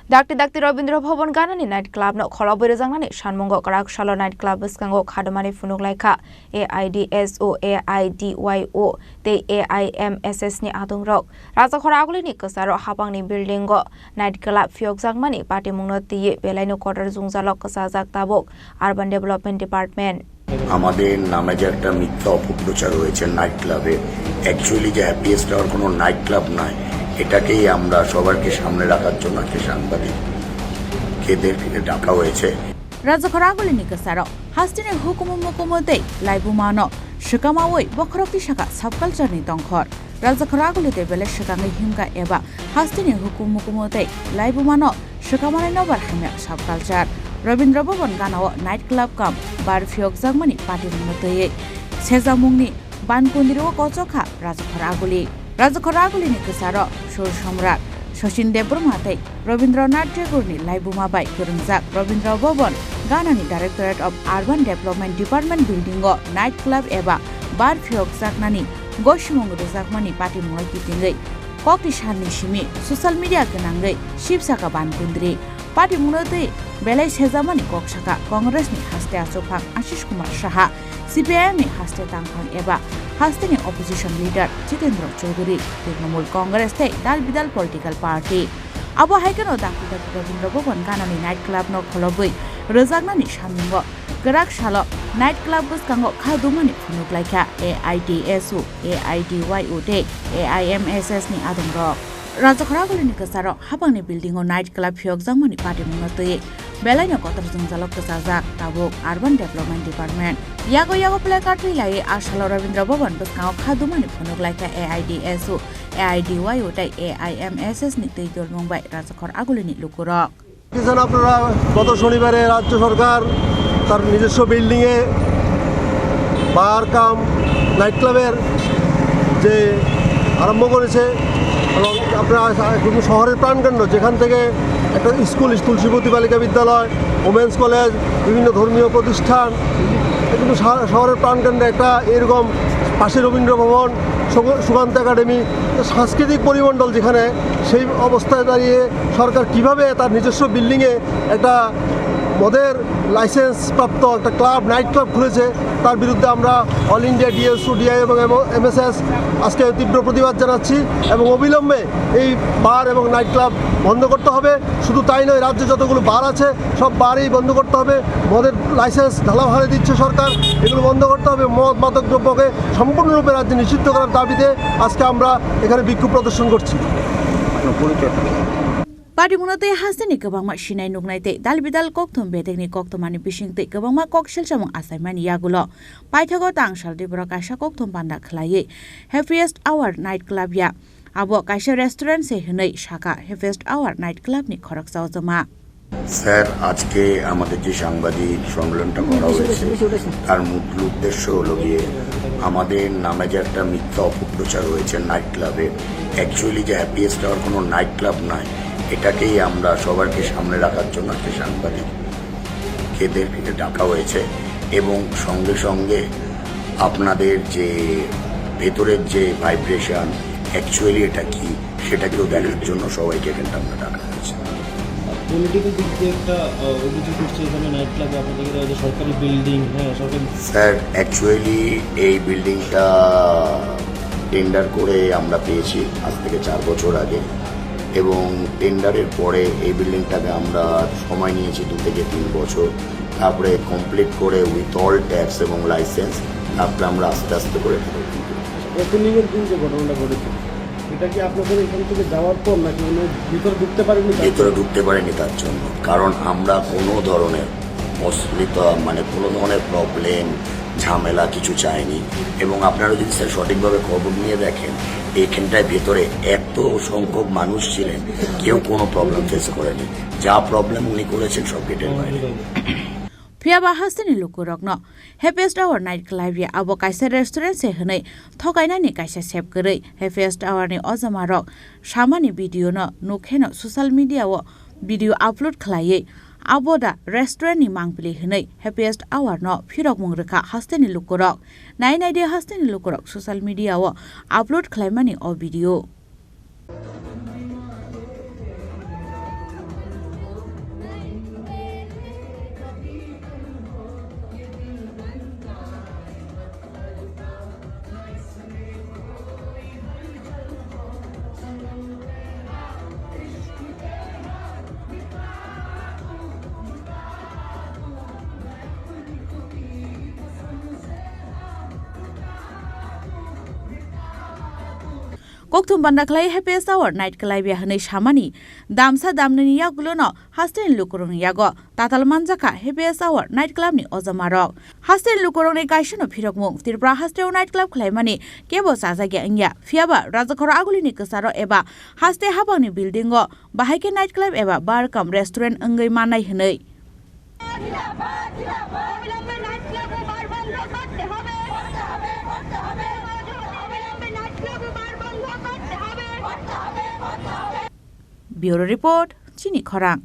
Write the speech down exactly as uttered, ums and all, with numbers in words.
Dakti dakti Rabindra Bhaban ganani night club no kholobwi rwjaknani sanmungo kwrak salo night club bwskango khadumani phunuk laikha A I D S O, A I D Y O tei A I M S S ni adongrok. Rajakhor agulini kwcharo hapangni building o night club phiyokjakmani patimungno twiwi belaino kotor jwngjalo kwchajak tabuk Urban Development Department. আমাদের নামে যে একটা মিথ্যা অপপ্রচার হয়েছে নাইট ক্লাবে, অ্যাকচুয়ালি যে happiest hour কোনো নাইট ক্লাব নয়, এটাকেই আমরা সবারকে সামনে রাখার জন্য আজকে সাংবাদিকদেরকে ডাকা হয়েছে। Rajakhor agulini kwcharo hasteni hukumu mukumu tei laibumano swkamawi bokhorok tisaka subculture ni tongkhor. Rajakhor aguli tei belai swkangwi himkha eba hasteni hukumu mukumu tei laibumano swkamanai nobar hamya subculture. Rabindra Bhaban ganao night club kam bar phiyokjakmani patimungno twiwi sejamungni bankundrio kochokha Rajakhor aguli. Rajakhor agulini kwcharo Sur Somrat Sachin Debbarma tei Rabindranath Tagore ni laibuma bai kwrwngjak Rabindra Bhaban ganani Directorate of Urban Development Department building o night club eba bar phiyokjaknani gosimung rwjakmani patimungno kitingwi kokni salni simi social media gwnangwi sibsaka bankundri. Patimungno twi belai sejamani kok saka Congress ni haste achukphang Ashish Kumar Saha, C P I M ni haste tangphang eba hasteni opposition leader Jitendra Chaudhary, Trinamool Congress tei dal bidal political party. Abo hai kheno dakti dakti Rabindra Bhaban ganani night club no kholobwi rwjaknani samungo kwrak salo night club bwskango kha dumani phunuk laikha A I D S O, A I D Y O tei A I M S S ni adongrok. Rajakhor agulini kwcharo hapangni building o night club phiyokjakmani patimungno twiwi belaino kotor jwngjalo kwchajak tabuk Urban Development Department. Yago yago placard twi laiwi a salo Rabindra Bhaban bwskango kha dumani phunuk laikha A I D S O, A I D Y O tei A I M S S ni twi dolmung bai Rajakhor agulini lukurok. দেখেছেন আপনারা, গত শনিবারে রাজ্য সরকার তার নিজস্ব বিল্ডিংয়ে বার কাম নাইট ক্লাবের যে আরম্ভ করেছে, এবং আপনারা কিন্তু শহরের প্রাণকেন্দ্র, যেখান থেকে একটা স্কুল, তুলসীবতী বালিকা বিদ্যালয়, ওমেন্স কলেজ, বিভিন্ন ধর্মীয় প্রতিষ্ঠান, কিন্তু শহরের প্রাণকেন্দ্রে একটা এরকম পাশে রবীন্দ্র ভবন, সুকান্ত একাডেমি, সাংস্কৃতিক পরিমণ্ডল, যেখানে সেই অবস্থায় দাঁড়িয়ে সরকার কিভাবে তার নিজস্ব বিল্ডিংয়ে একটা মদের লাইসেন্স প্রাপ্ত একটা ক্লাব, নাইট ক্লাব খুলেছে, তার বিরুদ্ধে আমরা অল ইন্ডিয়া ডিএসও, ডিআই এবং এমএসএস আজকে তীব্র প্রতিবাদ জানাচ্ছি এবং অবিলম্বে এই বার এবং নাইট ক্লাব বন্ধ করতে হবে। শুধু তাই নয়, রাজ্যে যতগুলো বার আছে, সব বারই বন্ধ করতে হবে। মদের লাইসেন্স ঢালাওভাবে দিচ্ছে সরকার, এগুলো বন্ধ করতে হবে। মদ, মাদক দ্রব্যকে সম্পূর্ণরূপে রাজ্যে নিষিদ্ধ করার দাবিতে আজকে আমরা এখানে বিক্ষোভ প্রদর্শন করছি। Patimungno tei hasteni kwbangma sinai nuknai tei dal bidal kokthum bedekni koktwmani bisingtwi kwbangma kok selsamung achaimani yagulo paithago tang sal twiborok kaisa kokthum panda khwlaiwi Happiest Hour Night Club ya. Abo kaisa restaurant se hwnwi sakha Happiest Hour Night Club ni khoroksa ojoma. Sir, আজকে আমাদের যে সাংবাদিক সম্মেলনটা করা হয়েছে, তার মূল উদ্দেশ্য হলো গিয়ে আমাদের নামে যে একটা মিথ্যা অপপ্রচার হয়েছে নাইট ক্লাবে, অ্যাকচুয়ালি যে হ্যাপিয়েস্ট আওয়ার কোনো নাইট ক্লাব নয়, এটাকেই আমরা সবারকে সামনে রাখার জন্য আজকে সাংবাদিকদেরকে ডাকা হয়েছে এবং সঙ্গে সঙ্গে আপনাদের যে ভেতরের যে ভাইব্রেশন, অ্যাকচুয়ালি এটা কি, সেটাকেও দেখার জন্য সবাইকে এখানটা আমরা ডাকা হয়েছে। পলিটিক্যাল দিক দিয়ে একটা, আহ, অভিযোগ উঠছে এখানে নাইট ক্লাবে আপনাদের হয়তো সরকারি বিল্ডিং, হ্যাঁ, সরকারি স্যার, অ্যাকচুয়ালি এই বিল্ডিংটা টেন্ডার করে আমরা পেয়েছি আজ থেকে চার বছর আগে, এবং টেন্ডারের পরে এই বিল্ডিংটাকে আমরা সময় নিয়েছি দু থেকে তিন বছর, তারপরে কমপ্লিট করে উইথ অল ট্যাক্স এবং লাইসেন্স, তারপরে আমরা আস্তে আস্তে করে এটা ওপেন করি। ওপেনিং এর দিন যে ঘটনাটা ঘটেছে, এটা কি আপনাদের এখান থেকে যাওয়ার পর নাকি উনি ভিতরে ঢুকতে পারেননি তার ভিতরে জন্য? ঢুকতে পারেনি তার জন্য, কারণ আমরা কোনো ধরনের অসুবিধা, মানে, কোনো ধরনের প্রবলেম, ঝামেলা কিছু চাইনি। এবং আপনারা যদি, স্যার, সঠিকভাবে খবর নিয়ে দেখেন, এখানটায় ভেতরে এত সংখ্যক মানুষ ছিলেন, কেউ কোনো প্রবলেম ফেস করেনি। যা প্রবলেম উনি করেছেন, সব গেটের বাইরে। Phiya ba hasteni lukurokno Happiest Hour Night Club ya abo kaisa restaurant se hwnwi thokainani kaisa sep kwrwi Happiest Hour ni ojomarok samani video no nukheno social media o video upload khwlaiwi abo da restaurant ni mangpili hwnwi Happiest Hour no phirokmung rwkha hasteni lukurok. Nai nai di hasteni lukurok social media o upload khwlaimani o video. Kokthum banda khlai Happiest Hour Night Club ya hwnwi samani damsa damnwini yagulono hasteni lukurokni yago tatal manjakha Happiest Hour Night Club ni ojamarok. Hasteni lukurokni kaisano phirokmung Tripura hasteo night club khlaimani kebo chajakya wngya. Phiyaba Rajakhoro agulini kwcharo eba haste habangni building o bahai khe night club eba bar cum restaurant wngwi mannai hwnwi. Bureau Report, Chini Khorang.